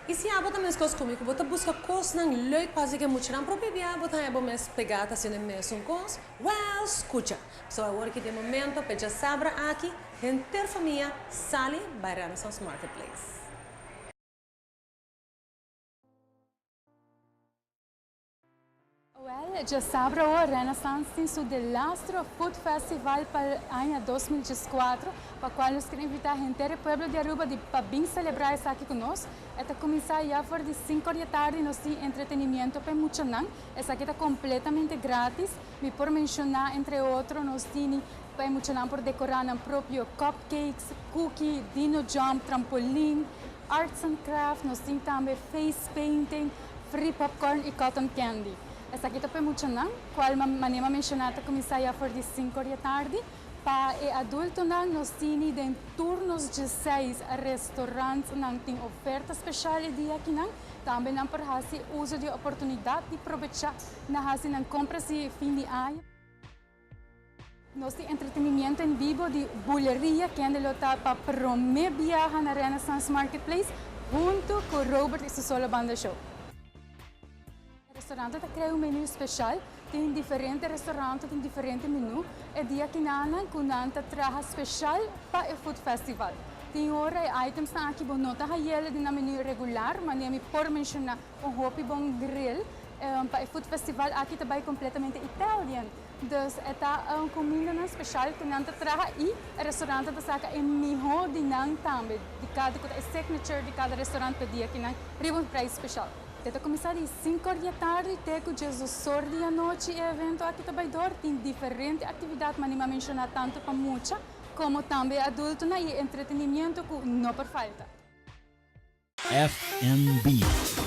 I si abo ta meskos ku mi ku bo ta buska kosnan leuk pa hasi ku e muchanan propio bia bo ta haña bo mes pegá ta hasiendo e mesun kos? Wèl, skucha! Pasobra awor ki ta e momento pa e djasabra aki henter famia sali bai Renaissance Marketplace. Wel, djasabra awor Renaissance tin su delastro Food Festival pa aña 2014, pa cual nos quier invita henter e pueblo di Aruba di pa bin celebra esaki cu nos. E ta cuminsa ya for di cinco di e tardi, nos tin entretenimiento pa e muchanan, esaki ta completamente gratis. Mi por menciona entre otro nos tini pa e muchanan por decora nan propio cupcakes, cookie, dino jump, trampolin, arts and craft, nos tin tambe face painting, free popcorn y cotton candy. Esaki ta pa e muchanan, cual manera mi a menciona ta cuminsa ya for di cinco di e tardi. Pa e adultonan nos tini den tur nos dieseis restaurantnan tin oferta special e dia akinan. Tambe nan por haci uzo di e oportunidad di probecha na haci nan compras di fin di aña. Nos tin entretenimiento en vivo di Buleria kende lo ta pa prome biaha na Renaissance Marketplace hunto cu Robert y su solo banda show. E restaurante ta crea un menu special, tin diferente restaurante tin diferente menu e dia kinanan cu nan ta traha special pa e food festival. Tin ora e itemsnan aki bo no ta hayele den nan menu regular, manera mi por menciona un hopi bon grill pa e food festival aki ta bay completamente Italian. Dus e ta un cumindanan special cu nan ta traha y e restaurante ta saca e miho di nan tambe, di cada cu ta e signature di cada restaurant pa dia ki nan riba un prijs special. E ta cuminsa di cinco or di e tardi te cu diesdos or di anochi e evento aki ta bay door. Tin diferente actividad manera mi a menciona tanto pa mucha como tambe e adultonan y e entretenimiento cu no por falta. FNB.